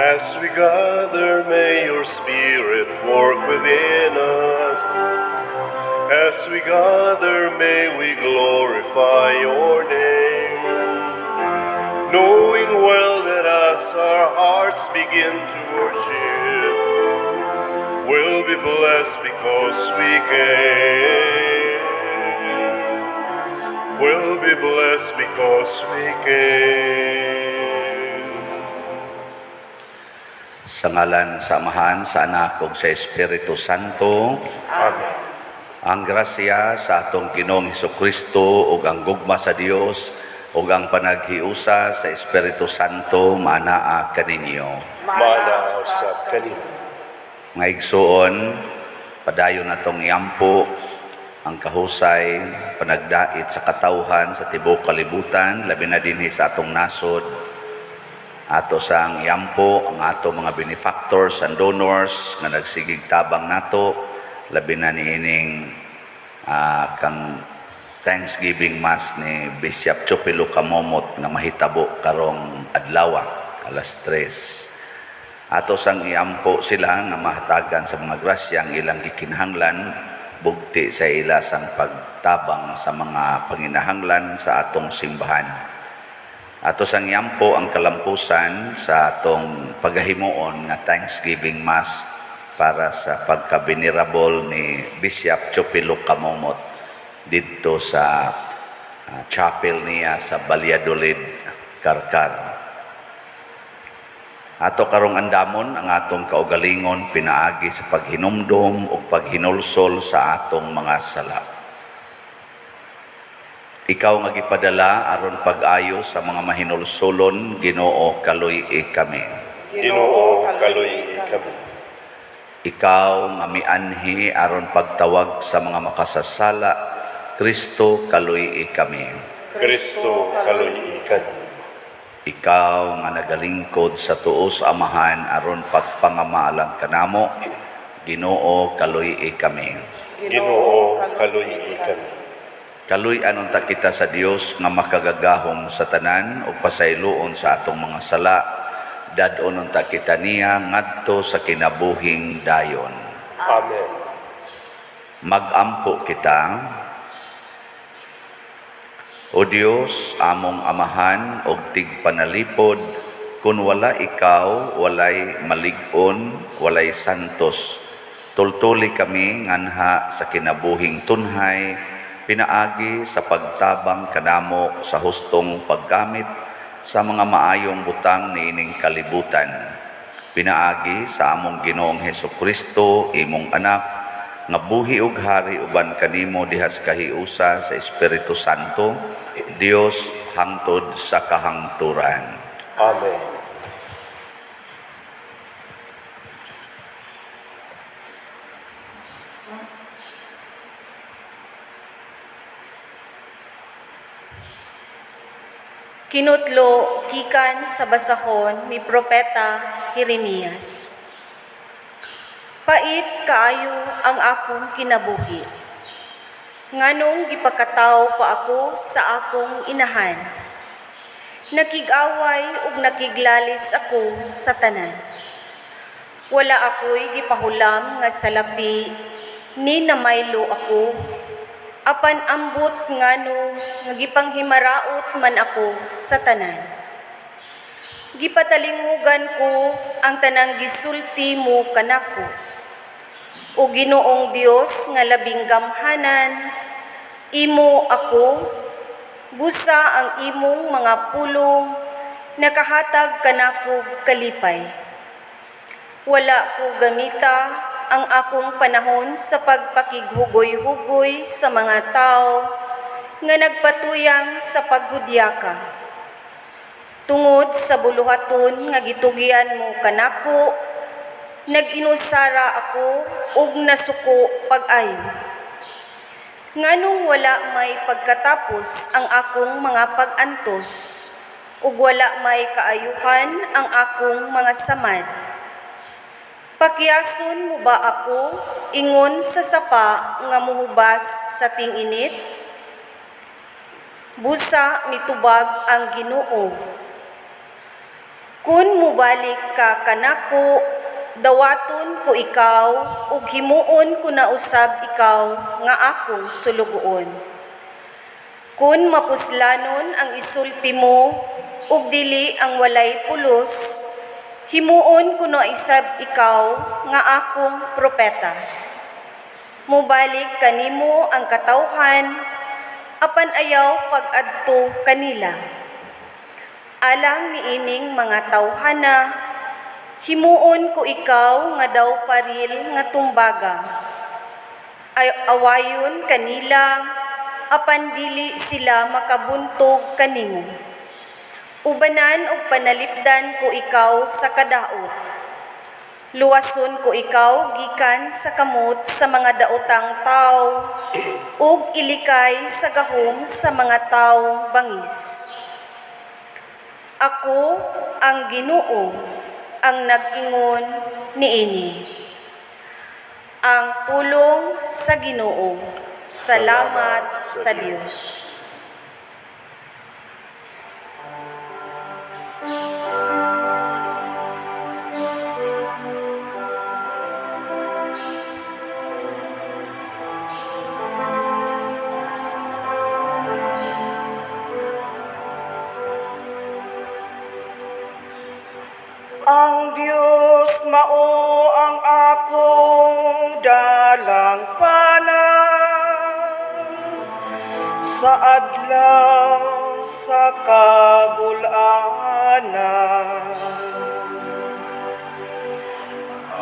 As we gather, may your Spirit work within us. As we gather, may we glorify your name. Knowing well that as our hearts begin to worship, we'll be blessed because we came. We'll be blessed because we came. Sa ngalan sa Amahan, sa Anak ug sa Espiritu Santo. Amen. Ang grasya sa atong Ginoong Kristo ug ang gugma sa Dios ug ang panaghiusa sa Espiritu Santo maanaa kaninyo. Maanaa usab kanimo. Mga igsuon, padayon natong iampo ang kahusay panagdait sa katawhan sa tibuok kalibutan, labi na dinhi sa atong nasod. Ato sang iampo ang ato mga benefactors and donors nga nagsigig tabang nato, labi na niining kang Thanksgiving Mass ni Bishop Chupilo Camomot na mahitabo karong adlaw alas 3. Ato sang iampo sila nga mahatagan sa mga grasya ang ilang gikinahanglan bugti sa ila sang pagtabang sa mga panginahanglan sa atong simbahan. Ato sang iampo ang kalampusan sa atong pagahimuon nga Thanksgiving Mass para sa pagka-venerable ni Bishop Chupilo Camomot didto sa chapel niya sa Valladolid, Carcar. Ato karong andamon ang atong kaugalingon pinaagi sa paghinumdom ug paghinulsol sa atong mga sala. Ikaw nga gipadala aron pag-ayo sa mga mahinulsolon, Ginoo, kaluy-i kami. Ginoo, kaluy-i kami. Ikaw nga mianhi aron pagtawag sa mga makasasala, Kristo, kaluy-i kami. Kristo, kaluy-i kami. Ikaw nga nagalingkod sa tuo sa Amahan aron pagpangamaalang kanamo, Ginoo, kaluy-i kami. Ginoo, kaluy-i kami. Kaluy-an unta kita sa Dios nga makagagahom sa tanan ug pasayloon sa atong mga sala. Dad-on unta kita niya ngadto sa kinabuhing dayon. Amen. Magampo kita. O Dios, among Amahan og tigpanalipod, kun wala ikaw, walay malig-on, walay santos. Tultuli kami nganha sa kinabuhing tunhay, pinaagi sa pagtabang kanamo sa hustong paggamit sa mga maayong butang niining kalibutan. Pinaagi sa among Ginoong Heso Kristo, imong anak, nga buhi ug hari uban kanimo diha sa kahiusa sa Espiritu Santo, Dios hangtod sa kahangturan. Amen. Kinutlo gikan sa basahon ni Propeta Jeremias. Pait kaayo ang akong kinabuhi. Nganong gipakataw pa ako sa akong inahan. Nakig-away ug nakiglalis ako sa tanan. Wala ako'y gipahulam nga salapi, ni namaylo ako. Apan ambot ngano nga gipanghimaraot man ako sa tanan. Gipatalingugan ko ang tanang gisulti mo kanako. O Ginoong Dios nga labing gamhanan, imo ako, busa ang imong mga pulong, nakahatag kanako kalipay. Wala ko gamita ang akong panahon sa pagpakighugoy-hugoy sa mga tao nga nagpatuyang sa paghudyaka. Tungod sa buluhaton nga gitugyan mo kanako, nag-inusara ako ug nasuko pag-ayo. Nganong wala may pagkatapos ang akong mga pag-antos, ug wala may kaayuhan ang akong mga samad. Pakiyason mo ba ako ingon sa sapa nga muhubas sa ting-init? Busa mitubag ang Ginoo. Kun mubalik ka kanako, dawaton ko ikaw ug himuon ko na usab ikaw nga akong sulugoon. Kun mapuslanon ang isulti mo ug dili ang walay pulos, himuon ko na usab ikaw nga akong propeta. Mubalik kanimo ang katawhan, apan ayaw pag-adto kanila. Alang niining mga tawhana, himuon ko ikaw nga daw paril nga tumbaga. Ay awayon kanila, apan dili sila makabuntog kanimo. Ubanan ug panalipdan ko ikaw sa kadaot. Luwason ko ikaw gikan sa kamot sa mga daotang tao ug ilikay sa gahom sa mga tawo bangis. Ako ang Ginoo ang nag-ingon niini. Ang pulong sa Ginoo. Salamat sa Dios. Ang Dios mao ang akong dalangpanan sa adlaw sa kagul-anan.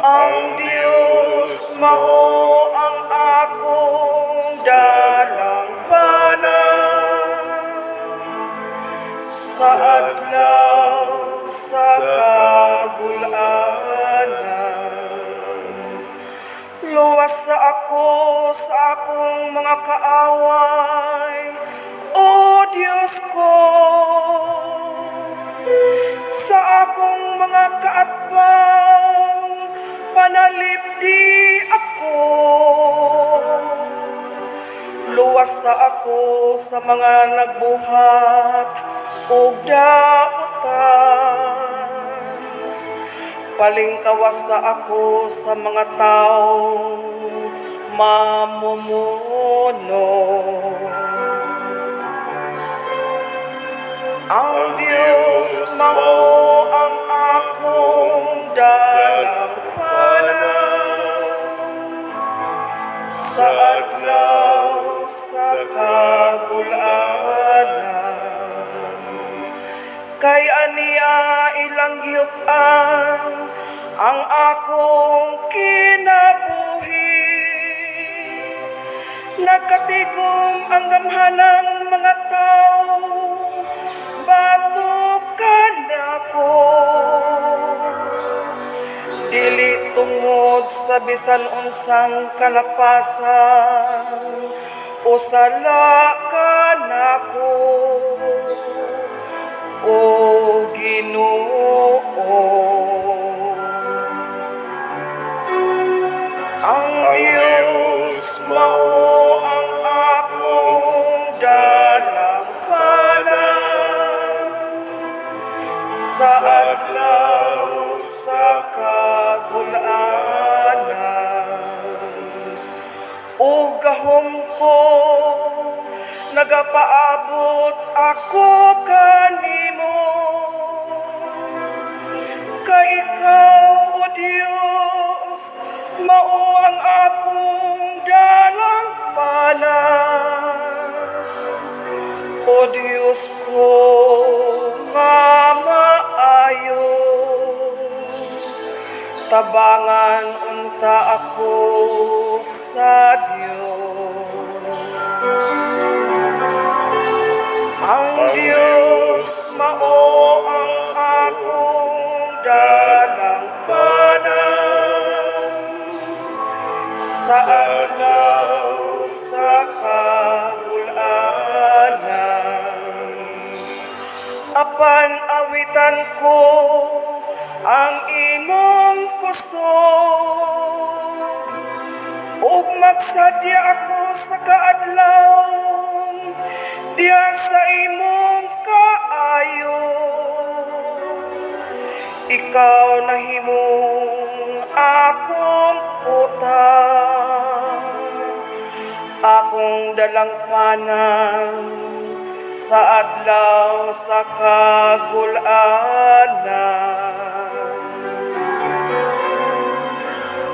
Ang Dios mao ang akong dalangpanan sa adlaw sa kagul-anan. Luwasa ako sa akong mga kaaway, O Diyos ko, sa akong mga kaatbang, panalipdi ako. Luwasa ako sa mga nagbuhat og dautan. Palingkawasa ako sa mga taong mamumuno. Ang Diyos mao ang akong dalangpanan sa adlaw sa kagul-anan. Kay aniya ilang gihuptan ang akong kinabuhi. Nagkatigom ang gamhanang mga tao, batok kanako. Dili tungod sa bisan unsang kalapasan o sala kanako, O Ginoo. Ang Diyos mao ang akong dalangpanan sa adlaw sa kagul-anan. O gahom ko, nagapaabot ako kanimo. Kay ikaw, O Diyos, mao ang akong dalangpanan. O Diyos ko, nga maayo, tabangan unta ako sa Diyos. Ang Diyos mao ang akong dalangpanan sa adlaw sa kagul-anan. Apan awitan ko ang imong kusog ug magsadya ako sa kaadlaw diha sa imong kaayo. Ikaw nahimong akong kuta, akong dalangpanan sa adlaw sa kagul-anan.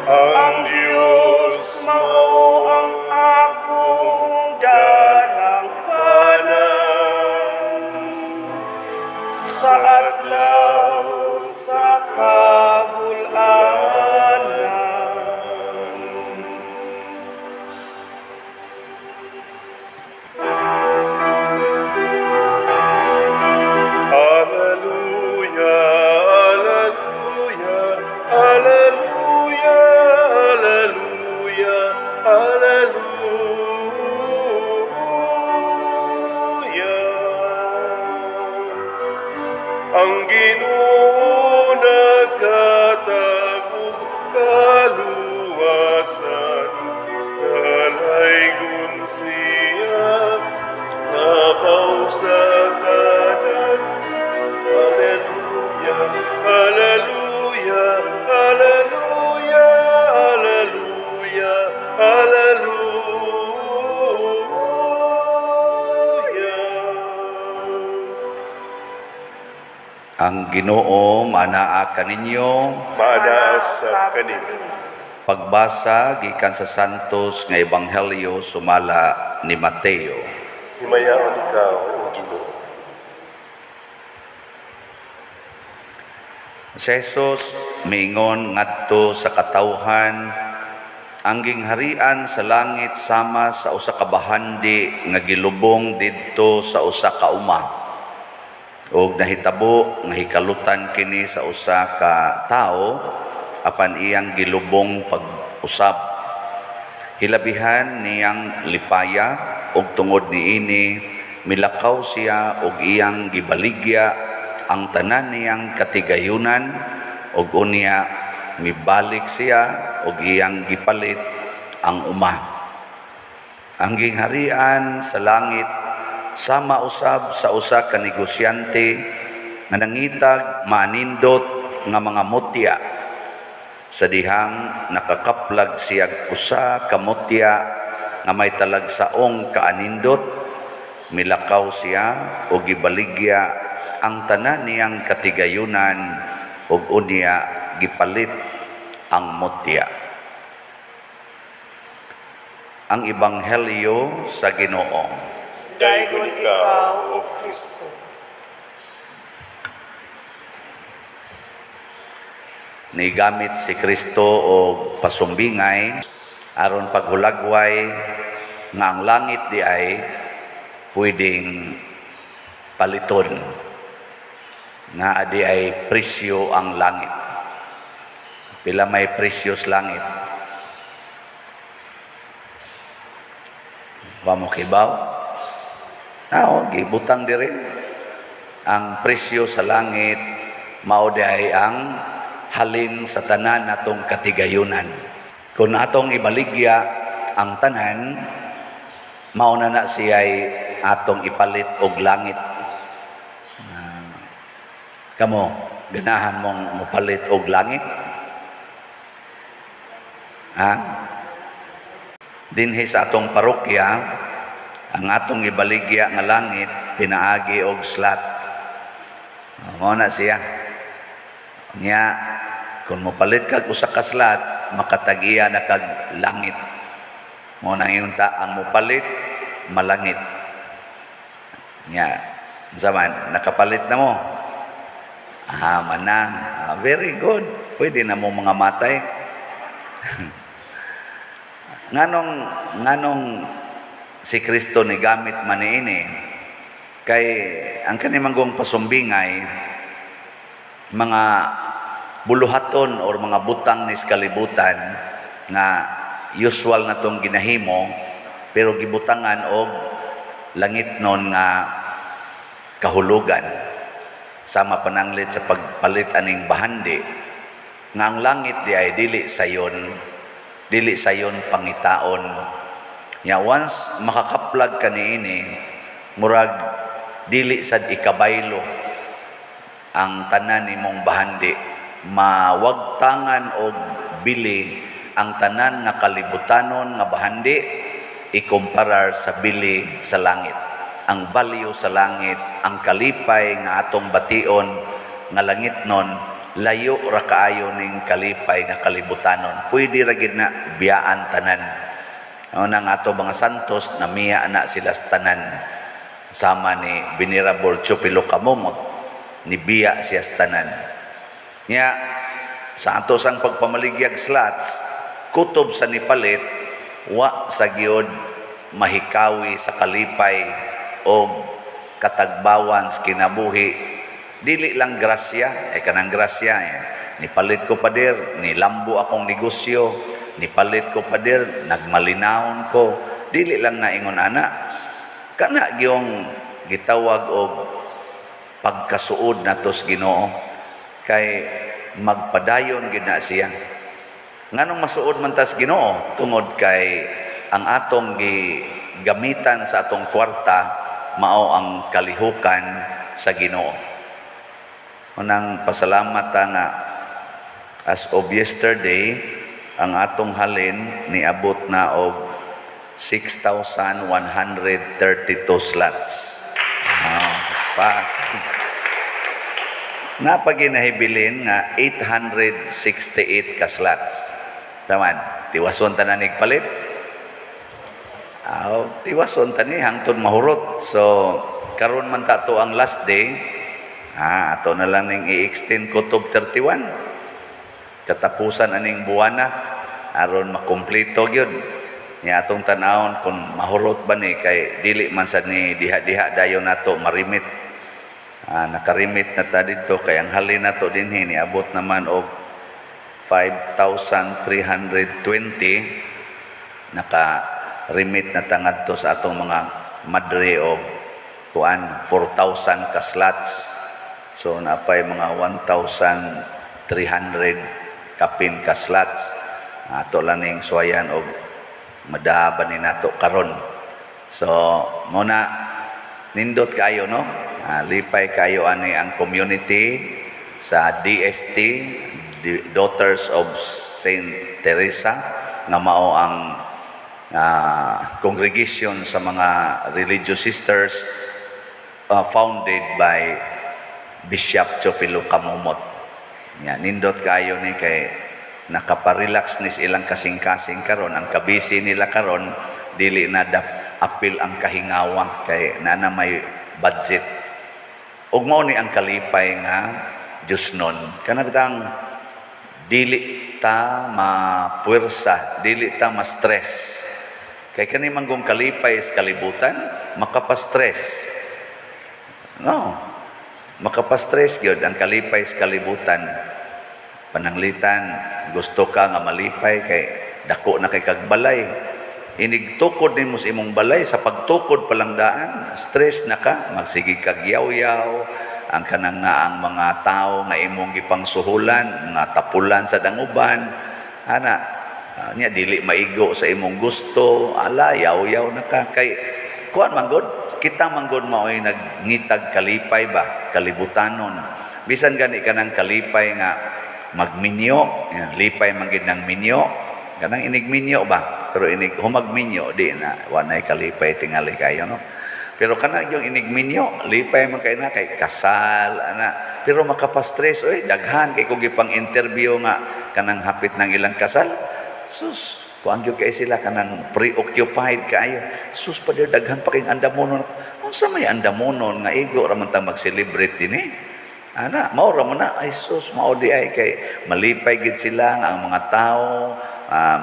Ang Ang Diyos mao ang akong dalangpanan sa adlaw sa kagul-anan. Alleluia, Alleluia, Alleluia, Alleluia, Alleluia. Ang Ginoo naghatag og kaluwasan, kalaygon siya, labaw sa tanan. Alleluia, Alleluia, Alleluia, Alleluia, Alleluia. Ang Ginoo manaa kaninyo. Maanaa sa kanimo. Pagbasa gikan sa Santos nga Ebanghelyo sumala ni Mateo. Himayaon ikaw, O Ginoo. Si Jesus miingon ngadto sa katawhan, ang gingharian sa langit sama sa usa ka bahandi nga gilubong didto sa usa ka uma. Og nahitabo nga hikalutan kini sa usa ka tawo apan iyang gilubong pag-usab. Hilabihan niyang lipaya og tungod niini milakaw siya og iyang gibaligya ang tanan niyang katigayunan og unya mibalik siya og iyang gipalit ang uma. Ang gingharian sa langit sama usab sa usa ka negosyante nga nangitag maanindot nga mga mutya. Sa dihang nakakaplag siya usa ka mutya nga may talagsaong kaanindot, milakaw siya og gibaligya ang tanan niyang katigayunan ug unya gipalit ang mutya. Ang Ebanghelyo sa Ginoo. Daygon ikaw, O Kristo. Nigamit si Kristo og pasumbingay aron paghulagway nga ang langit di ay pwedeng paliton, nga di ay presyo ang langit. Pila may presyo sa langit? Wa mo kibaw? Nao, gibutang diri. Ang presyo sa langit mao di ay ang halin sa tanan natong katigayunan. Kung atong ibaligya ang tanan, mao na na siya'y atong ipalit og langit. Kamo, ganahan mong mopalit og langit? Ha? Dinhi sa atong parokya, ang atong ibaligya nga langit, pinaagi og slot. Mao na siya. Nya, kung mopalit kag usa ka slot, makatagiya na kag langit. Mao nang ingon ta, ang mopalit, malangit. Nya, unsa man, nakapalit na mo? Ah, mana. Ah, very good. Pwede na mo mga matay. Nganong si Kristo ni gamit man niini? Kay ang kani manggong pasumbingay, mga buluhaton or mga butang ni sa kalibutan nga usual na tong ginahimo, pero gibutangan og langit nun nga kahulugan. Sama pananglit sa pagpalit aning bahandi nga ang langit di ay dili sayon, dili sayon pangitaon. Nya once makakaplag ka niini, murag dili sad ikabaylo. Ang tanan nimong bahandi, mawagtangan og bili ang tanan nga kalibutanon nga bahandi ikumparar sa bili sa langit. Ang value sa langit, ang kalipay nga atong bation nga langitnon, layo ra kaayo ning kalipay nga kalibutanon. Pwede ra gid na biyaan tanan. Ano nang ato mga santos, namiya na sila sa tanan. Sama ni Venerable Teofilo Camomot, nibiya siya sa tanan. Nya, sa ato sang pagpamaligyag slots, kutob sa nipalit, wa sa gyud mahikawi sa kalipay o katagbawan sa kinabuhi. Dili lang grasya, eh kanang grasya, eh. Nipalit ko, pader, nilambo akong negosyo, nipalit ko, pader, nagmalinawon ko. Dili lang na ingon ana. Kana gyung gitawag og pagkasuod nato sa Ginoo kay magpadayon gid na siya. Nganong masuod man tas Ginoo? Tungod kay ang atong gamitan sa atong kwarta mao ang kalihukan sa Ginoo. Unang pasalamat ta nga as of yesterday, ang atong halin niabot na og 6,132 slots. Ah, pa napaginahibilin nga 868 ka slots. Taman, tiwason ta na palit. Aw, tiwason ta ni hangtod mahurot. So, karon man ta to ang last day. Ah, ato na lang ning i-extend ko to 31. Katapusan aning buwana aron makumpleto gyud. Nya atong tan-awon kung mahurot ba ni kay dili man sad ni diha-diha dayon nato marimit. Ah, nakarimit na ta didto kay ang halin nato dinhi niabot naman og 5,320. Naka remit na ta ngadto sa atong mga madre og kuan, 4,000 ka slots. So napay mga 1,300 kapin ka slots. Ato lang ning suwayan og madaba ni nato karon. So mo na nindot kayo, no? Ah, lipay kayo ani ang community sa DST, the Daughters of Saint Teresa, nga mao ang congregation sa mga religious sisters founded by Bishop Teofilo Camomot. Ya, nindot kayo ni kay nakaparelax ni sa ilang kasing-kasing karon. Ang kabisi nila karon dili na dap apil ang kahingawa kay nana may budget. Ug mao ni ang kalipay nga Diyos nun. Kana bitang dili ta mapuwersa, dili ta ma-stress. Kay kani manggong kalipay sa kalibutan, makapa-stress. No. Makapa-stress gyud ang kalipay sa kalibutan. Pananglitan, gusto ka nga malipay kay dako na kay kag balay. Inig tukod nimo sa imong balay, sa pagtukod pa lang daan, stress na ka, magsige kag yaw-yaw, ang kanang na ang mga tao nga imong gipangsuhulan, mga tapulan sa danguban, ana, nya dili maigo sa imong gusto, ala, yaw-yaw na ka kay kuan man gud, kita man gud mao'y nagngitag kalipay ba, kalibutanon. Bisan gani kanang kalipay nga magminyo, yan, lipay man gid ng minyo, kanang inig minyo ba, pero inig humag minyo di na, wanay kalipay tingali kayo, no? Pero kana yung inig minyo, lipay man kay na kay kasal ana, pero makapa-stress oy, daghan kay kung gipang interview nga kanang hapit ng ilang kasal. Sus, kuan gyud kay sila, kanang preoccupied kaayo. Sus, pader, daghan pa kayong andamonon. Unsa may andamonon nga igo ra man ta mag-celebrate dinhi? Ana, mao ra mo na. Ay sus, mao di ay kay malipay gid sila nga ang mga tao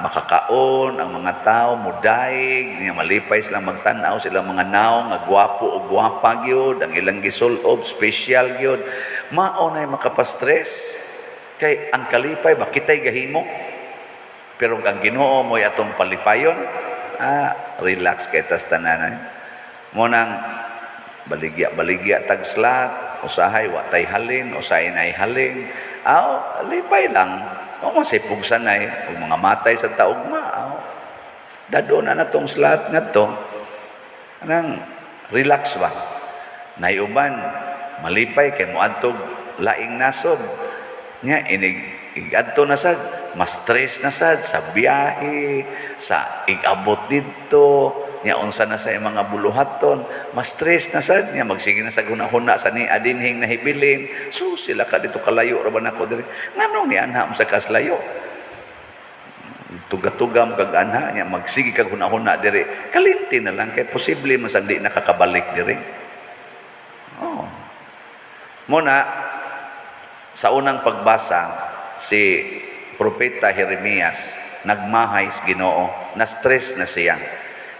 makakaon, ang mga tao mudaig, nya malipay sila magtan-aw sila mga naong nga gwapo o gwapa gyud, ang ilang gisulob special gyud. Mao nay makapastress kay ang kalipay ba kitay gahimo. Pero ang Ginoo mo'y atong palipayon, relax kay tas tanan. Mo nang baligya baligya tag slot, usahay wa tay halin, usahay nay halin. Aw, lipay lang. O masipugsan ay ug mga matay sa taugma. Aw. Dado na natong slot ngadto. Anang relax ba? Naiuban malipay kay moadtog laing nasod. Nya inig igadto na sad, mas stress na sad sa biyahe, sa igabot didto, nya unsa na sa mga buluhaton, mas stress na sad nya magsige na sa hunahuna sa ni adinhing nahibilin. So sila ka dito, kalayo ra ba nako diri? Nganong ni anha mo sa kaslayo? Tuga-tuga mo kag anha nya magsige kag hunahuna diri. Kalinti na lang kay posible man sang di nakakabalik diri. Oh. Muna sa unang pagbasa, si Propeta Jeremias nagmahay sa Ginoo, na stress na siya.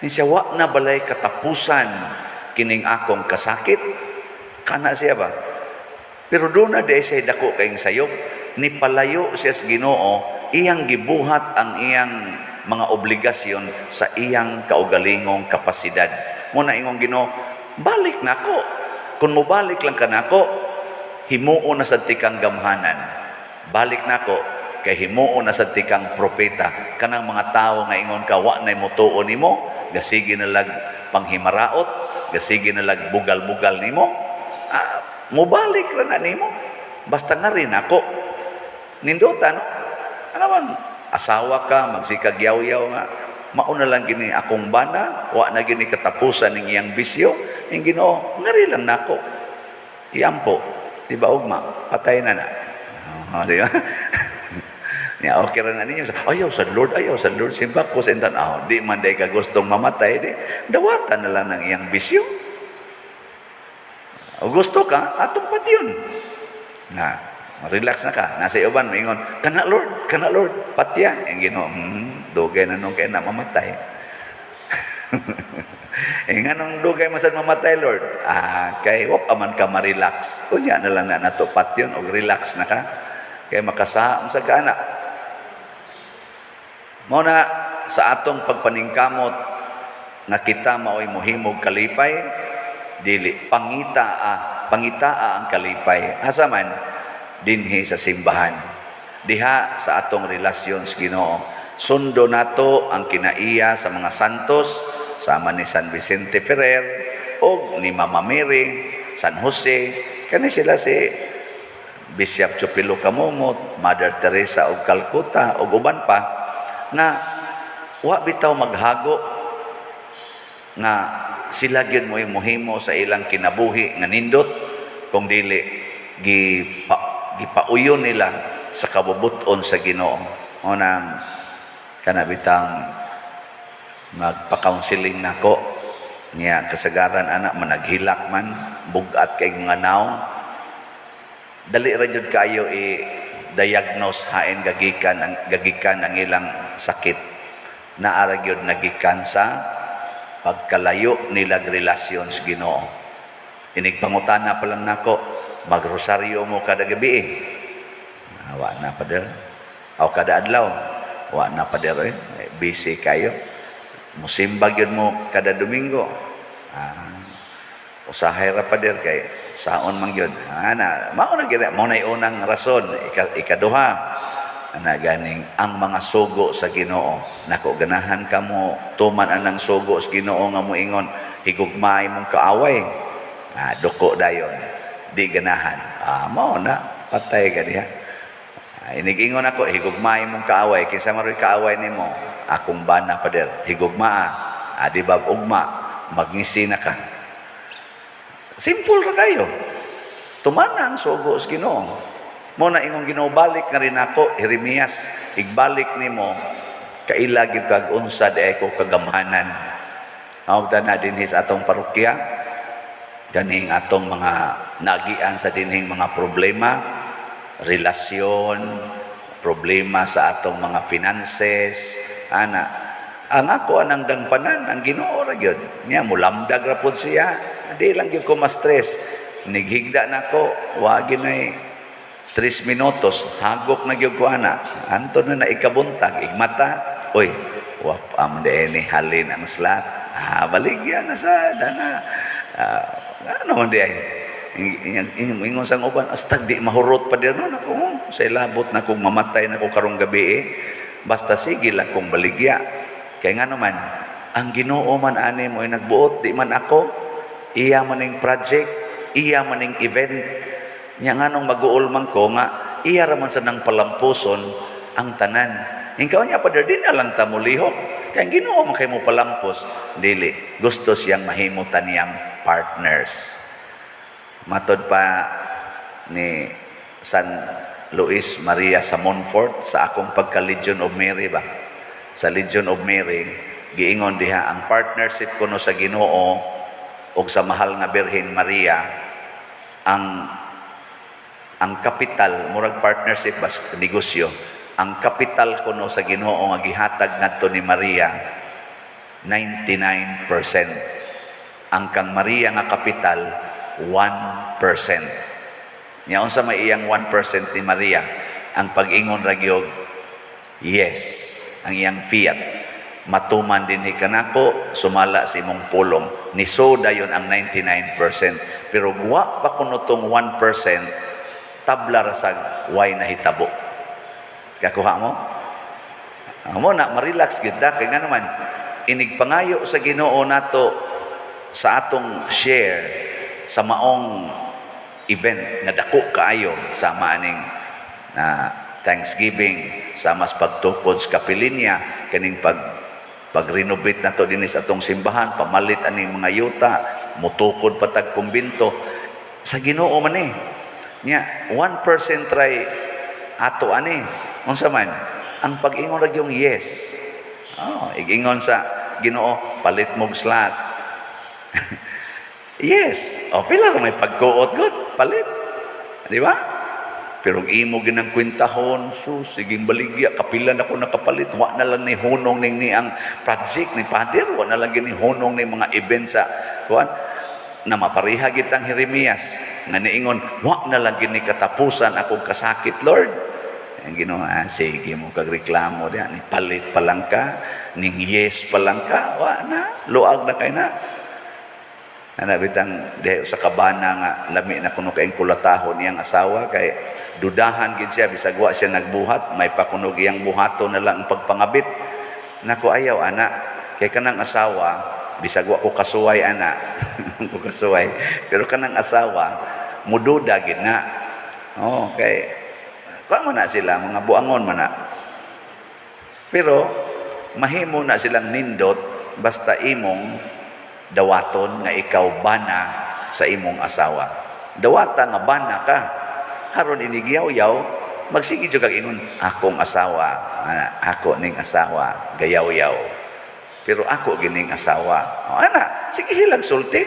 Ni siya, "Wa na balay katapusan kining akong kasakit?" Kana siya ba? Pero doon na di siya dako kayong sayop, ni palayo siya sa Ginoo, iyang gibuhat ang iyang mga obligasyon sa iyang kaugalingong kapasidad. Muna ingong Ginoo, "Balik nako. Kung mobalik lang ka nako, himuon na sad tikang gamhanan. Balik nako kay himuon na sad tikang propeta." Kanang mga tawo nga ingon ka, wa nay motuo nimo, gasige na lag panghimaraot, gasige na lag bugal-bugal nimo, ah, mobalik ra na nimo. Basta nga rin ako. Nindota, no? Ano bang, asawa ka, magsikag yaw-yaw nga, mauna lang gini akong bana, wa na gini katapusan ng iyang bisyo, yung Ginoo, ngari lang nako. Iampo, di ba ugma, patay na na. Oh, di ba? Ya, okay ra na ninyo. Ayaw sa Lord, ayaw sa Lord. Simba ko sa intan. Oh, di man day ka gustong mamatay, di. Dawatan na lang ng iyang bisyo. O gusto ka, atong patyon. Na, relax na ka. Nasa uban, maingon, "Kana Lord, kana Lord, patya." Ang Ginoo, dugay na nung kaya na mamatay." Eh, nga nung dugay man sad mamatay, Lord? Ah, kay wa pa man ka ma-relax. Unya na lang na nato patyon og relax na ka. Kay makasaam sa gana. Mao na sa atong pagpaningkamot nga kita maoy mohimog kalipay, dili pangitaa, pangitaa ang kalipay. Asa man? Dinhi sa simbahan. Diha sa atong relasyon sa Ginoo. Sundo nato ang kinaiya sa mga santos sama ni San Vicente Ferrer o ni Mama Mary, San Jose, kani sila si Bishop Chupilo Camomot, Mother Teresa og Calcutta ug uban pa nga wa bitaw maghago nga sila gyud mo mohimo sa ilang kinabuhi nga nindot kung dili gipauyon nila sa kabubuton sa Ginoo. O nang kana bitang magpa-counseling nako niya, kasagaran anak managhilak man, bugat kay mga naong, dali ra jud kayo i-diagnose hain gagikan ang ilang sakit. Naa ra gyud nagikan sa pagkalayo nila relasyon sa Ginoo. Inig pangutana pa lang nako, "Magrosaryo mo kada gabi eh?" "Ah, wa na, Pader." "Aw kada adlaw?" "Wa na, Pader eh. Eh, busy kayo." "Musimba gyud mo kada Domingo?" "Ah, usahay ra, Pader, kay saon man gyud." Ana, mao na gyud, mao nay unang rason. Ikaduha, ana ganing ang mga sugo sa Ginoo. Nako, ganahan ka mo tuman anang sugo sa Ginoo nga moingon, "Higugmaay mong kaaway." Ah, duko dayon. Di ganahan. Ah, mao na patay ka diha. Ah, inigingon ako, "Higugmaay mong kaaway." "Kinsa man ro'y kaaway nimo?" "Akong bana, Pader." "Higugmaa." Ah, di ba ugma magngisi na ka? Simple ra kayo. Tumana ang sugo sa Ginoo. Mo na ingong Ginoo, "Balik nga rin ako, Jeremias, igbalik nimo kaila gyud kag unsa di ko kagamhanan." Mao na dinhi sa atong parokya, ganing atong mga nagian sa dinhing mga problema, relasyon, problema sa atong mga finances, ana. Ang ako anang dangpanan, ang Ginoo ra gyud. Nya mulamdag ra pod siya. Di lang gyud ko ma-stress. Nighigda nako, wa ginay 3 minutos, hagok na gyud ko ana. Anton na na ikabuntag, igmata, uy, wa pa man ni halin ang slot. Ah, baligya na sa dana. Ah, ano man di ay? Ingon sang uban, "Astag di mahurot pa dir no nako, oh, sa ilabot na kung mamatay na ko karong gabi eh. Basta sige lang kong baligya." Kay nga naman, ang Ginoo man ani mo ay nagbuot, di man ako. Iya maning project, iya maning event. Nya nganong mag-uol man ko nga iya ra man sa nang palampuson ang tanan. Ikaw niya, Father, di na lang ta mulihok. Kay ang Ginoo man kay mo palampos, dili gusto siyang mahimo ta niyang partners. Matod pa ni San Luis Maria sa Montfort, sa akong pagka Legion of Mary ba. Sa Legion of Mary, giingon diha ang partnership kuno sa Ginoo ug sa mahal nga Birhen Maria, ang kapital, murag partnership bas negosyo, ang kapital kuno sa Ginoo nga gihatag ngadto ni Maria, 99%. Ang kang Maria nga kapital, 1%. Nya unsa may iyang 1% ni Maria? Ang pag-ingon ra gyud, yes, ang iyang fiat. Matuman dinhi kanako sumala sa imong pulong. Niso dayon ang 99%. Pero wa pa kuno tong 1%, tabla ra sag way nahitabo. Kakuha mo? Amo na ma-relax gid ta kay nga naman inig pangayo sa Ginoo nato sa atong share sa maong event nga dako kaayo sama aning na Thanksgiving, sa mas pagtukod sa kapilinya, kaning pag-renovate nato dinhi sa atong simbahan, pamalit aning mga yuta, mutukod patag kumbinto, sa Ginoo man eh. Nya 1% try ato ani, unsa man ang pag-ingon ra yung yes. Oh, igingon sa Ginoo, palit mog slot. Yes. O, pila ra may pagkuot gud, palit. Di ba? Pero ang imo ginang kwentahon, sus, siging baligya, kapila na ko nakapalit, wa na lang ni hunong ning ni ang project ni Father, wa na lang gini hunong ni mga event sa kuan na mapareha gitang Jeremias nga niingon, wa na lang gini katapusan akong kasakit, Lord. Ang Ginoo, ah, sige mo kag reklamo diya, ni palit pa lang ka, ning yes pa lang ka, wa na, luag na kay na. Ana bitang diha sa kabana nga lami na kuno kayong kulatahon iyang asawa kay dudahan gid siya bisag wa siya nagbuhat, may pakunog iyang buhaton na lang ang pagpangabit. Nako, ayaw ana, kay kanang asawa, bisag wa ko kasuway ana, ko kasuway, pero kanang asawa mududa gid na. Oh, kay kuha man na sila, mga buangon man na. Pero mahimo na silang nindot basta imong dawaton nga ikaw bana sa imong asawa. Dawata nga bana ka. Haron inigyaw-yaw, magsige jud kag ingon, akong asawa, ana, ako ning asawa, gayaw-yaw. Pero ako gining asawa. O, ana, sige hilag sulti.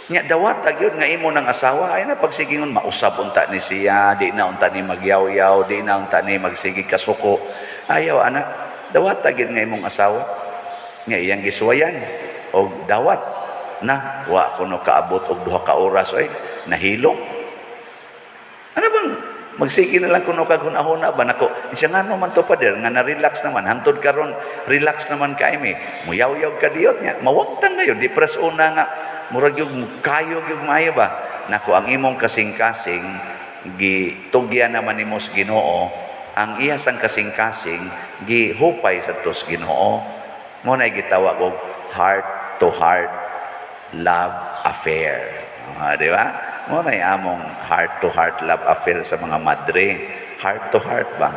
Nya dawata gyud nga imo ng asawa, ay na pagsigingon mausab unta ni siya, di na unta ni magyaw-yaw, di na unta ni magsige kasuko. Ayaw ana, dawata gyud nga imong asawa. Nga iyang gisuwayan og dawat na wa kuno kaabot og 2 ka oras oy, nahilom. Ano bang magsige na lang kuno kag hunahuna ba nako siya, ngano man to, Pader, nga na-relax naman hantod karon, relax naman ka mi, muyaw-yaw ka diyot nya mawagtang na yun di pres una nga murag yung kayo yung maayo ba nako. Ang imong kasing-kasing gitugyan naman nimo sa Ginoo, ang iya sang kasing-kasing gihupay sa tos Ginoo. Mo na gitawag og heart to heart love affair. Ah, di ba? Mo na among heart to heart love affair sa mga madre. Heart to heart ba?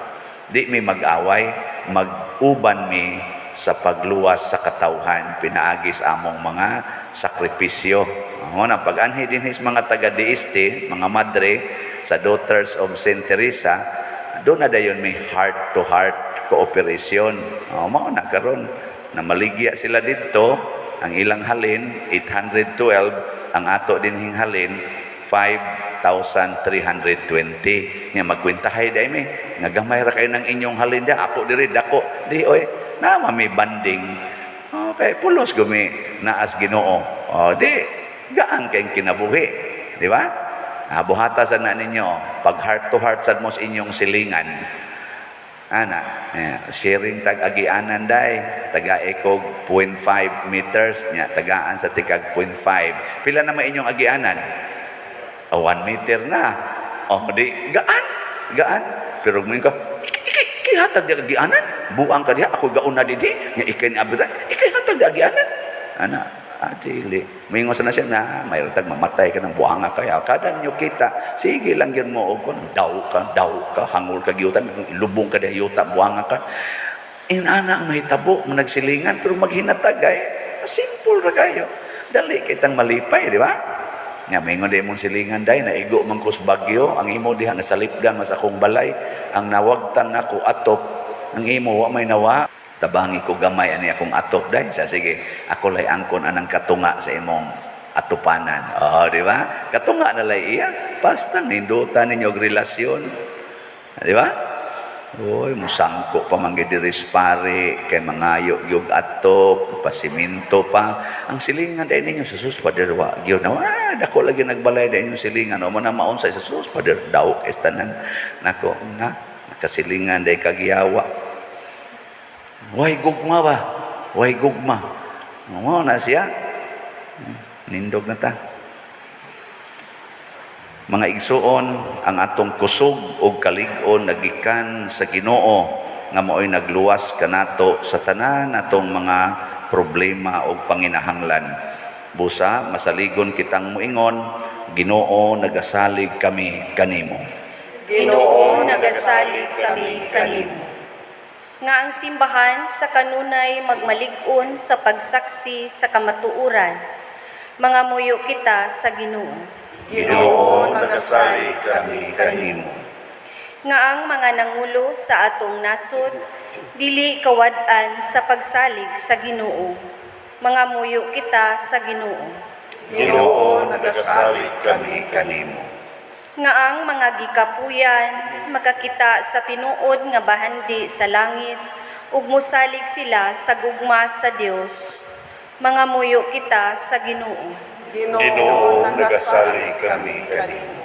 Di mi mag-away, mag-uban mi sa pagluwas sa katawhan pinaagi sa among mga sakripisyo. Mo na pag-anhi dinhi sa mga taga DST, mga madre sa Daughters of Saint Teresa, doon na dayon may heart to heart cooperation. Oh, mao na karon na maligya sila didto, ang ilang halin 812, ang ato dinhing halin 5,320. Nga magkwentahay dai mi nga gamay ra kay ng inyong halin dia, ako diri dako di oy, na may banding. Okay, pulos gumi naas Ginoo. Oh, di gaan kay kinabuhi, di ba? Ah, buhata sa na ninyo pag heart to heart sad mo sa inyong silingan ana, eh, sharing tag agianan day, taga ekog 0.5 meters nya tagaan sa tikag 0.5, pila na may inyong agianan? Oh, 1 meter na. Oh, di gaan gaan, pero mo ka ikay ikay hatag di agianan, buang ka diha, ako gauna dinhi nya ikay ni abitan, ikay hatag di agianan ana. Ah, dili. Moingon sa na siya na, mayroon tag mamatay ka ng buanga kaya. Kada ninyo kita, sige lang yun mo, og daw ka, hangol ka giyutan, ilubong ka diha yuta, buanga ka. Inana ang mahitabo, nagsilingan, pero maghinatag ay, simple ra kayo. Dali kitang malipay, di ba? Nga maingon di imong silingan day, naigo man ko sa Bagyo, ang imo diha nasalipdan mas akong balay, ang nawagtan nako atop, ang imo wa may nawa. Tabangi ko gamay ani akong atop day. Sa sige, ako lay angkon anang katunga sa imong atupanan. Oh, di ba? Katunga na lay iya. Basta nindutan ninyo og relasyon. Di ba? Uy, musangko pa man gyud diri pare kay mangayo gyud atop, pasiminto pa. Ang silingan dai ninyo sa sus pader wa gyud na. Ah, dako lagi nagbalay dai inyong silingan. O man na maunsa sa sus pader daw kay tanan. Nako na nakasilingan dai kagiyawa. Way gugma ba? Way gugma. Mo na siya. Nindog na ta. Mga igsuon, ang atong kusog ug kalig-on nagikan sa Ginoo nga maoy nagluwas kanato sa tanan natong mga problema ug panginahanglan. Busa masaligon kitang moingon, Ginoo, nagasalig kami kanimo. Ginoo, nagasalig kami kanimo. Nga ang simbahan sa kanunay magmalig-on sa pagsaksi sa kamatuoran. Mga muyo kita sa Ginoo. Ginoo, nagasalig kami kanimo. Nga ang mga nangulo sa atong nasod dili kawad-an sa pagsalig sa Ginoo. Mga muyo kita sa Ginoo. Ginoo, nagasalig kami kanimo. Nga ang mga gikapuyan makakita sa tinuod nga bahandi sa langit ug mosalig sila sa gugma sa Dios. Mga muyo kita sa Ginoo. Ginoo, nagasalig kami kanimo.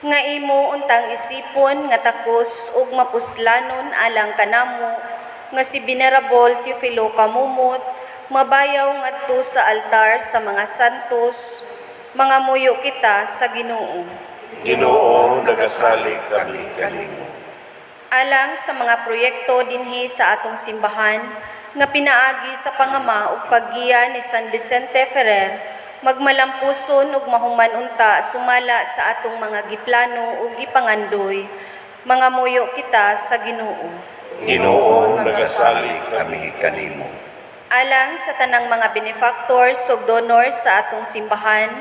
Nga imo untang isipon nga takos ug mapuslanon alang kanamo nga si Venerable Teofilo Camomot mabayaw ngadto sa altar sa mga santos. Mga muyo kita sa Ginoo. Ginoo, nagasalig kami kanimo. Alang sa mga proyekto dinhi sa atong simbahan nga pinaagi sa pangama ug paggiya ni San Vicente Ferrer, magmalampuson ug mahuman unta sumala sa atong mga giplano ug gipangandoy. Mga muyo kita sa Ginoo. Ginoo, nagasalig kami kanimo. Alang sa tanang mga benefactors ug donors sa atong simbahan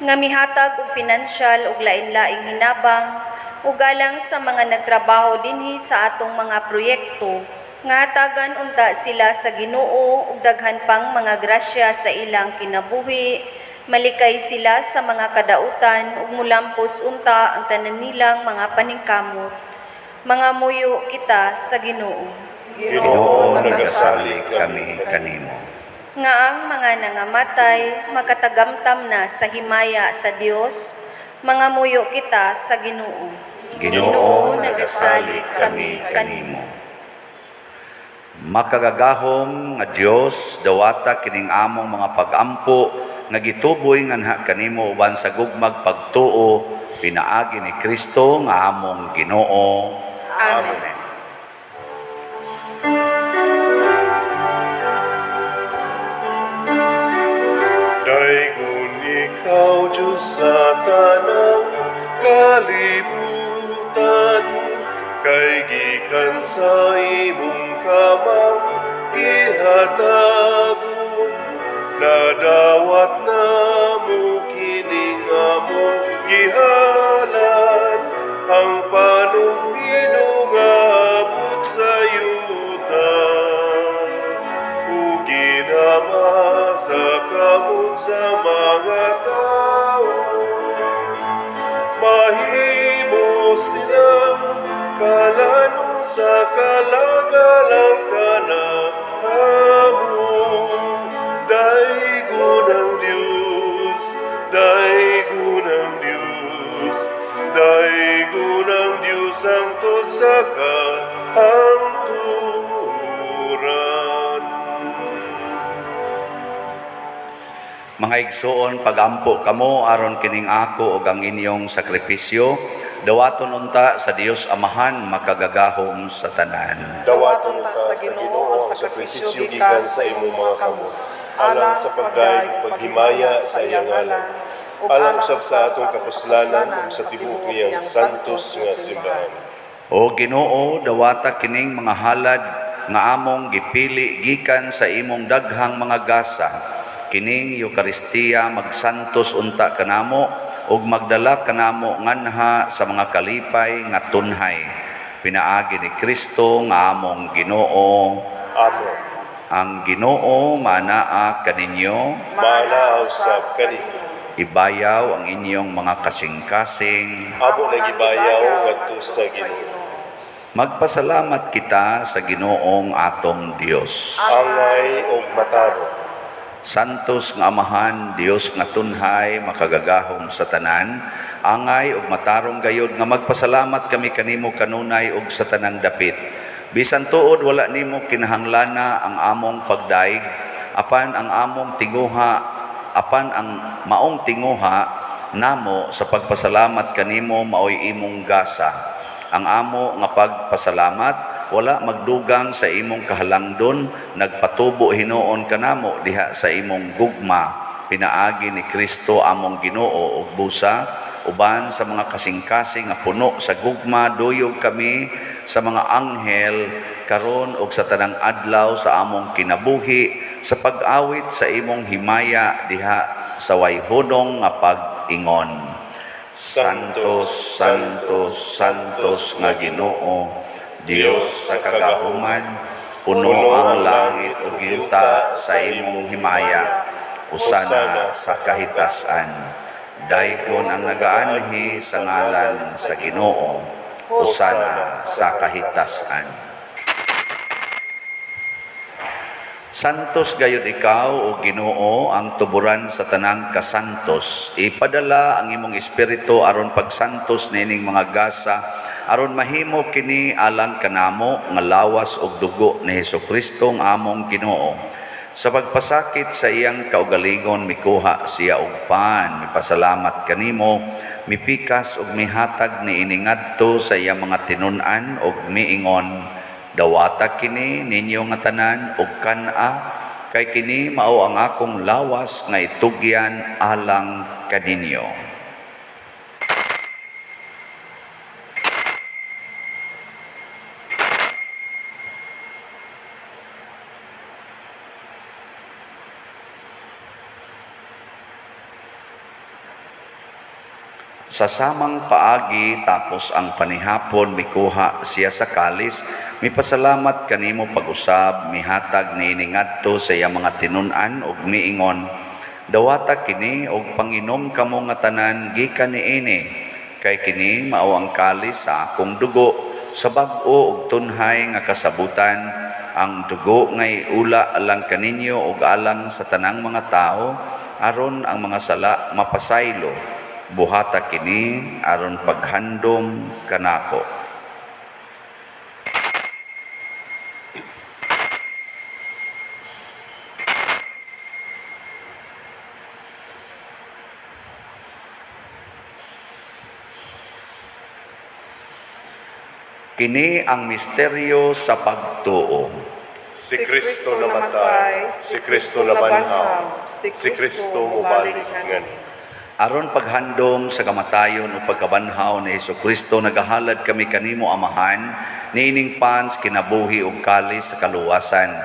nga mihatag og financial ug lain-laing hinabang, ug alang sa mga nagtrabaho dinhi sa atong mga proyekto nga hatagan unta sila sa Ginoo ug daghan pang mga grasya sa ilang kinabuhi, malikay sila sa mga kadautan ug mulampos unta ang tanan nilang mga paningkamot. Mga muyo kita sa Ginoo. Ginoo, nagasalig kami kanimo. Nga ang mga nangamatay makatagamtam na sa himaya sa Dios. Mga muyo kita sa Ginoo. Ginoo, nagasalig kami kanimo. Makagagahom nga Dios, dawata kining among mga pagampo nga gituboy nganha kanimo uban sa gugmag pagtuo pinaagi ni Kristo nga among Ginoo. Amen. Daygon ikaw, Diyos, sa tanang kalibutan, kay gikan sa imong kamang gihatagon, nadawat namo kining among gihalad, ang panumino nga abot sa yuta ug ginama sa kamot sa mga tao. Mahimo silang kalanong sa kalagalang kanamo. Daygon ang Diyos, daygon ang Diyos, daygon ang Diyos hangtod sa kahangturan. Mga igsuon, pagampo kamo aron kining ako ug ang inyong sakripisyo dawaton unta sa Dios Amahan makagagahom sa tanan. Dawaton ta sa Ginoo ang sakripisyo gikan sa imong mga kamot, Alang sa pagdayeg ug paghimaya sa iyang ngalan, alang usab sa atong kapuslanan ug sa tibuok niyang santos nga simbahan. O Ginoo, dawata kining mga halad nga among gipili gikan sa imong daghang mga gasa. Kining Eukaristiya magsantos unta kanamo ug magdala kanamo nganha sa mga kalipay nga tunhay. Pinaagi ni Kristo nga among Ginoo. Amen. Ang Ginoo manaa kaninyo. Maanaa usab kaninyo. Ibayaw ang inyong mga kasing-kasing. Amo nang gibayaw ngadto sa Ginoo. Magpasalamat kita sa Ginoong atong Dios. Angay og matarong. Santos nga Amahan, Dios nga tunhay, makagagahom sa tanan, angay ug matarong gayod nga magpasalamat kami kanimo kanunay ug sa tanang dapit. Bisan tuod wala nimo kinahanglana ang among pagdaig, apan ang among tinguha, apan ang maong tinguha namo sa pagpasalamat kanimo maoy imong gasa. Ang amo nga pagpasalamat wala magdugang sa imong kahalangdon, nagpatubo hinuon kanamo diha sa imong gugma pinaagi ni Kristo among Ginoo. Ug busa uban sa mga kasing-kasing nga puno sa gugma, duyog kami sa mga anghel karon ug sa tanang adlaw sa among kinabuhi sa pag-awit sa imong himaya diha sa wayhunong nga pag-ingon. Santos, Santos, Santos nga Ginoo, Dios sa kagahuman, puno ang langit ug yuta sa imong himaya. Usana sa kahitasan. Daygon ang nagaanhi sa ngalan sa Ginoo. Usana sa kahitasan. Santos gayud ikaw, o Ginoo, ang tuburan sa tanang kasantos. Ipadala ang imong espiritu aron pagsantos niining mga gasa, aron mahimo kini alang kanamo nga lawas ug dugo ni Hesukristo ang among Ginoo. Sa pagpasakit sa iyang kaugalingon, mikuha siya og pan, mipasalamat kanimo, mipikas ug mihatag niini ngadto sa iyang mga tinun-an ug miingon: "Dawata kini ninyo nga tanan ug kan-a, kay kini mao ang akong lawas nga itugyan alang kaninyo." Sa samang paagi, tapos ang panihapon, mikuha siya sa kalis, mipasalamat kanimo pag-usab, mihatag niini ngadto sa iyang mga tinun-an ug miingon: "Dawata kini og panginom kamo nga tanan gikan niini, kay kini mao ang kalis sa akong dugo sa bag-o ug tunhay nga kasabutan, ang dugo nga iula alang kaninyo ug alang sa tanang mga tao aron ang mga sala mapasaylo. Buhata kini aron paghandom kanako." Kini ang misteryo sa pagtuo. Si Kristo namatay, si Kristo nabanhaw, si Kristo mobalik ngani. Aron paghandom sa kamatayon o pagkabanhaw ni Hesukristo, nagahalad kami kanimo, Amahan, niining pan sa kinabuhi ug kalis sa kaluwasan.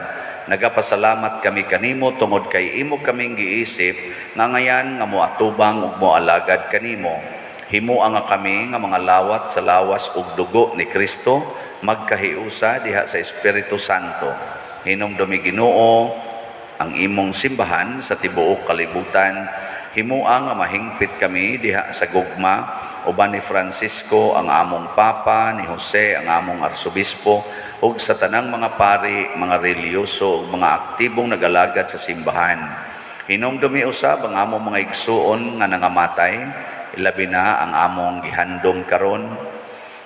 Nagapasalamat kami kanimo tungod kay imo kaming giisip nga ngayan nga moatubang ug moalagad kanimo. Himoa nga kami nga mga lawat sa lawas ug dugo ni Kristo magkahiusa diha sa Espiritu Santo. Hinumdumi, Ginoo, ang imong simbahan sa tibuok kalibutan. Himoa nga mahingpit kami diha sa gugma uban ni Francisco ang among Papa, ni Jose ang among Arsobispo, ug sa tanang mga pari, mga relihiyoso ug mga aktibong nagalagad sa simbahan. Hinumdumi usab ang among mga igsuon nga nangamatay, ilabi na ang among gihandom karon.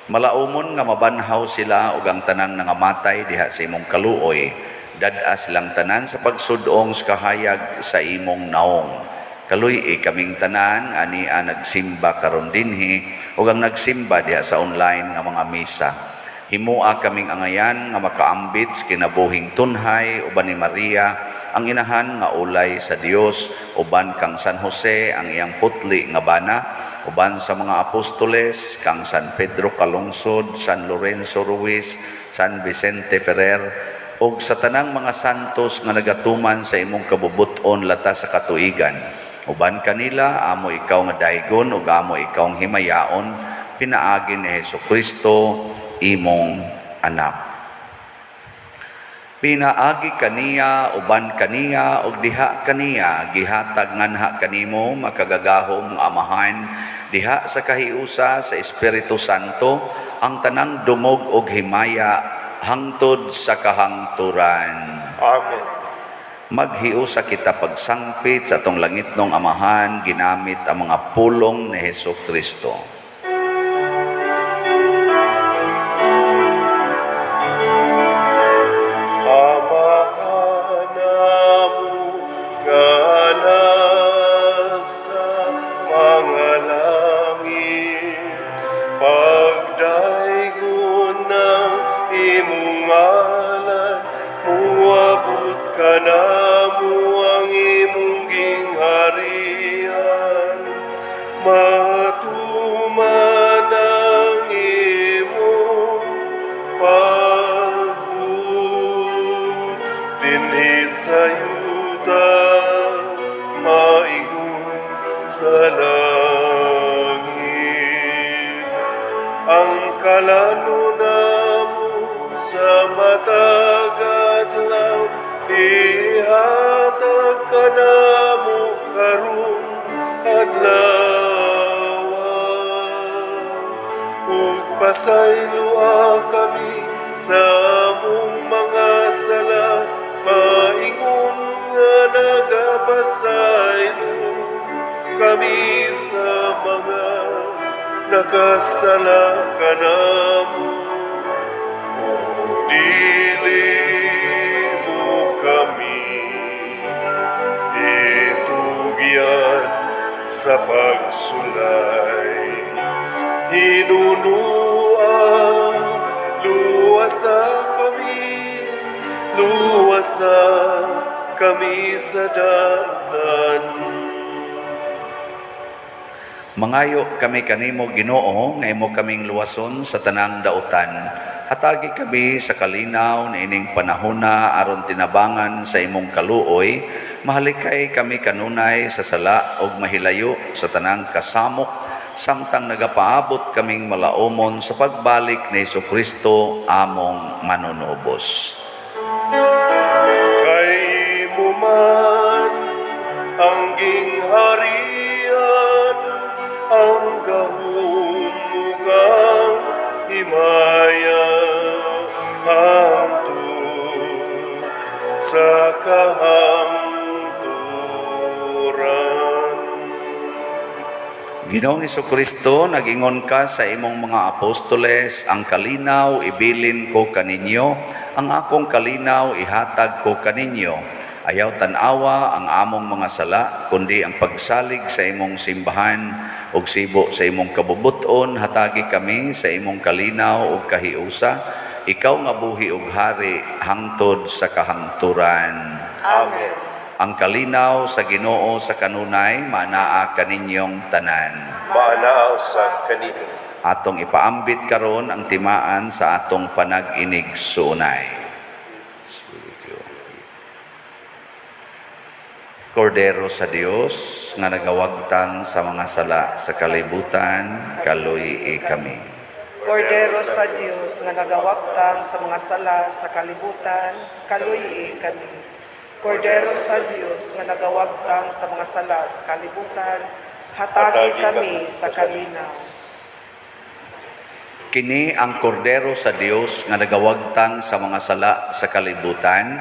Malaumon nga mabanhaw sila ug ang tanang nangamatay diha sa imong kaluoy. Dad-a silang tanan sa pagsudong sa kahayag sa imong naong. Kaluy-i kaming tanan ania nagsimba karon dinhi ug ang nagsimba diha sa online nga mga misa. Himua kaming angayan nga makaambit sa kinabuhing tunhay uban ni Maria, ang inahan nga ulay sa Dios, uban kang San Jose, ang iyang putli nga bana, uban sa mga apostoles, kang San Pedro Calungsod, San Lorenzo Ruiz, San Vicente Ferrer, ug sa tanang mga santos nga nagatuman sa imong kabubut-on latas sa katuigan. Uban kanila, amo ikaw nga daygon ug amo ikaw nga himayaon, pinaagi ni Hesus Kristo, imong anak. Pinaagi kaniya, uban kaniya, ug diha kaniya, gihatag nganha kanimo, makagagahom nga Amahan, diha sa kahiusa sa Espiritu Santo, ang tanang dungog ug himaya hangtod sa kahangturan. Amen. Maghiusa kita pagsangpit sa atong langitnong Amahan ginamit ang mga pulong ni Hesus Kristo. Amahan namo nga nasa mga langit, pagdaygon ng imong ngalan, muabot kanamo ang imong gingharian, matuman ang imong pagbuot dinhi sa yuta, maingon sa langit. Ang kalano namo sa matag adlaw, ihatag kanamo karong adlaw, ug pasayloa kami sa among mga sala, maingon nga nagapasaylo kami sa mga nakasala kanamo. Ug dili mo kami itugyan sa pagsulay. Hinunua, luwasa kami, luwasa kami sa dautan. Mangayo kami kanimo, Ginoo, nga imo kaming luwason sa tanang dautan. Hatagi kami sa kalinaw niining panahona aron tinabangan sa imong kaluoy, mahalikay kami kanunay sa sala ug mahilayo sa tanang kasamok samtang nagapaabot kaming malaumon sa pagbalik ni Kristo among manunubos. Kay imo man ang gingharian, ang gahom ug ang himaya, hangtod sa kahangturan. Ginoong Kristo, nagingon ka sa imong mga apostoles, "Ang kalinaw ibilin ko kaninyo, ang akong kalinaw ihatag ko kaninyo." Ayaw tan-awa ang among mga sala, kundi ang pagsalig sa imong simbahan ug sibo sa imong kabubuton, hatagi kami sa imong kalinaw ug kahiusa. Ikaw nga buhi ug hari hangtod sa kahangturan. Amen. Ang kalinaw sa Ginoo sa kanunay manaa kaninyong tanan. Maanaa sa kanimo. Atong ipaambit karon ang timaan sa atong panag-inigsuonay. Spirit. Kordero sa Dios nga nagawagtang sa mga sala sa kalibutan, kaluy kami. Kordero sa Dios nga nagawagtang sa mga sala sa kalibutan, kaluy kami. Kordero sa Dios nga nagawagtang sa mga sala sa kalibutan, hatagi kami sa kalinaw. Kini ang kordero sa Dios nga nagawagtang sa mga sala sa kalibutan.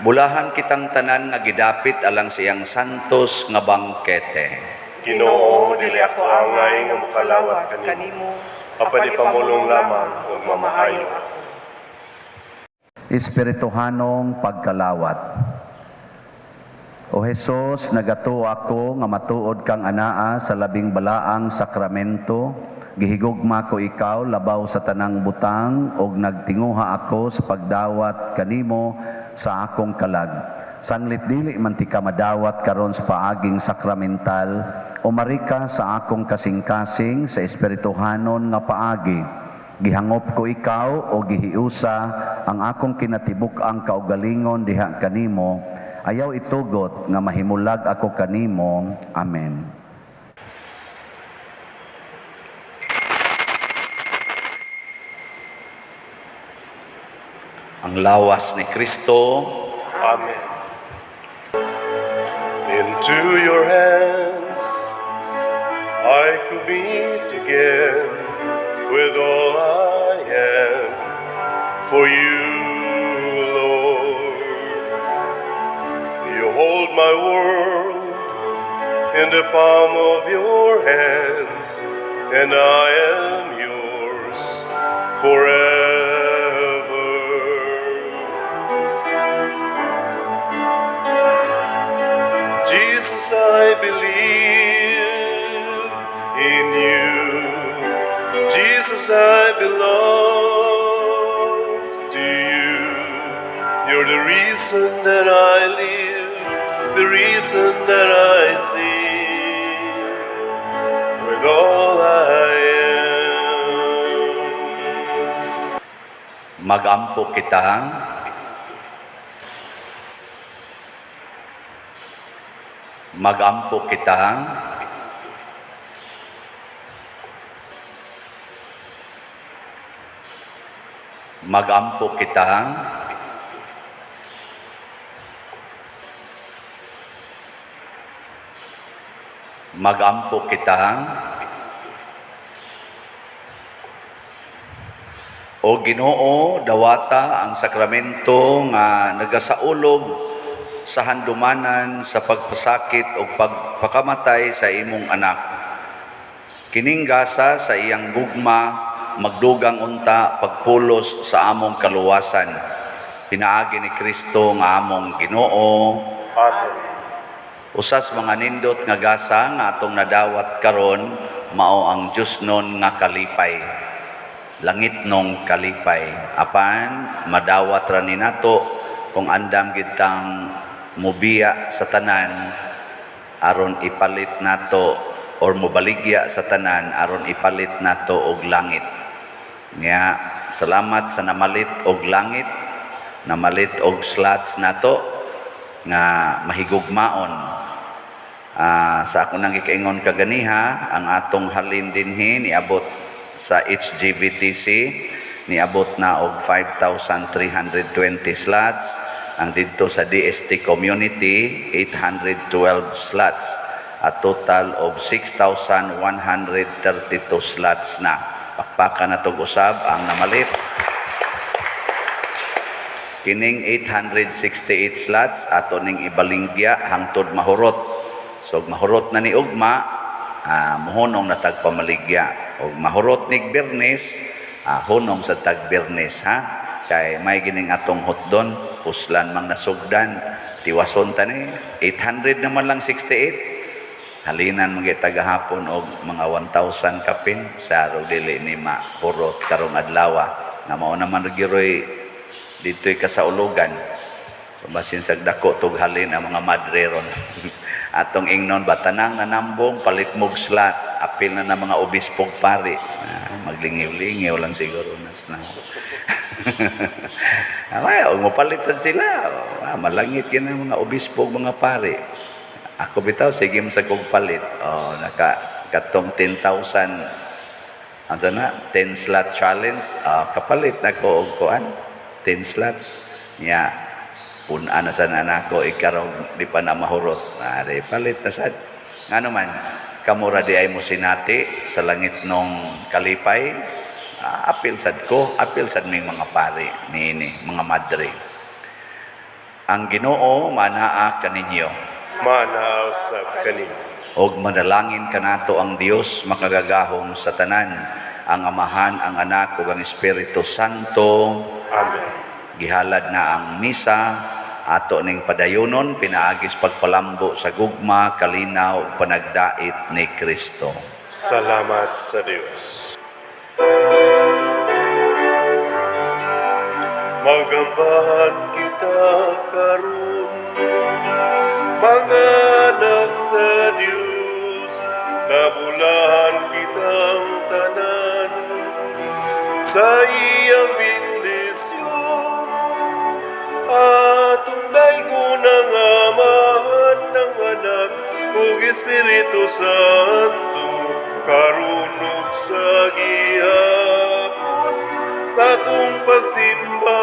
Bulahan kitang tanan nga gidapit alang sa iyang santos nga bangkete. Ginoo, dili ako angay nga mokalawat kanimo, apan ipamulong lamang ug mamaayo ako. Espirituhanong pagkalawat. O Hesus, nagatuo ako nga matuod kang anaa sa labing balaang sakramento. Gihigugma ko ikaw labaw sa tanang butang ug nagtinguha ako sa pagdawat kanimo sa akong kalag. Sanglit dili man tika madawat karon sa paaging sakramental, umari ka sa akong kasing-kasing sa espirituhanon nga paagi. Gihangop ko ikaw o gihiusa ang akong kinatibuk-ang kaugalingon diha kanimo. Ayaw itugot nga mahimulag ako kanimo. Amen. Ang lawas ni Kristo. Amen. Into your hands I commit again with all I am for you, Lord. You hold my world in the palm of your hands, and I am yours forever. Jesus, I believe in you. Jesus, I belong to you. You're the reason that I live, the reason that I sing with all I am. Magampo kita. Magampo kita. Magampo kita. Magampo kita. O Ginoo, dawata ang sakramento nga nagasaulog sa handumanan sa pagpasakit o pagpakamatay sa imong anak. Kining gasa sa iyang gugma, magdugang unta pagpulos sa among kaluwasan. Pinaagi ni Kristo nga among Ginoo. Amen. Usas mga nindot nga gasa nga atong nadawat karon mao ang Diyosnon nga kalipay. Langit nong kalipay. Apan madawat ra ni nato kung andam gitang mubiya sa tanan aron ipalit nato or mobaligya sa tanan aron ipalit nato og langit. Nya salamat sa namalit og langit, namalit og slots nato nga mahigugmaon. Sa ako nang gikaingon kaganiha, ang atong halin dinhi niabot sa HGVTC niabot na og 5,320 slots. Ang didto sa DST community 812 slots, a total of 6,132 slots na. Pakpakan na tog usab ang namalit. Kining 868 slots ato ning ibalingya hangtod mahurot. So mahurot na ni ugma, muhunong na tagpamaligya. Og mahurot nig Biyernes, hunong sa tag Biyernes ha. Kay may gining atong hotdon, puslan mang nasugdan, tiwason ta ni 800 naman lang 68. Halinan mga tagahapon og mga 1,000 kapin sa arog dili ni mahurot karong adlaw. Nga mao naman giroy dito'y kasaulugan. So basin sa dako tug halin ang mga madre ron. Atong ingnon ba tanang nanambong palit mog slot, apil na na mga obispog pari. Maglingiw-lingiw lang siguro nas na. Ay, og mopalit sad sila. Malangit gyud ang mga obispog mga pari. Ako bitaw sige man sa kog palit. Oh, naka katong 10,000 ang sana 10 slot challenge, kapalit na ko og kuan 10 slots. Nya pun-an na sana nako ikarong di pa na mahurot. Are palit na sad. Ngano man kamura di ay mo sinati sa langit nong kalipay. Apil sad ko, apil sad ming mga pari niini, mga madre. Ang Ginoo manaa kaninyo. Manaa usab kaninyo. Og manalangin kanato ang Dios makagagahom sa tanan, ang Amahan, ang Anak ug ang Espiritu Santo. Amen. Gihalad na ang misa ato ning padayonon pinaagis pagpalambo sa gugma, kalinaw ug panagdait ni Kristo. Salamat sa Dios. Magambahan kita karon, mga anak sa Dios, nabulahan kitang tanan sa iyang bendisyon. Atong daygon ang Amahan, ang Anak ug Espiritu Santo, karon ug sa gihapon atong pagsimba.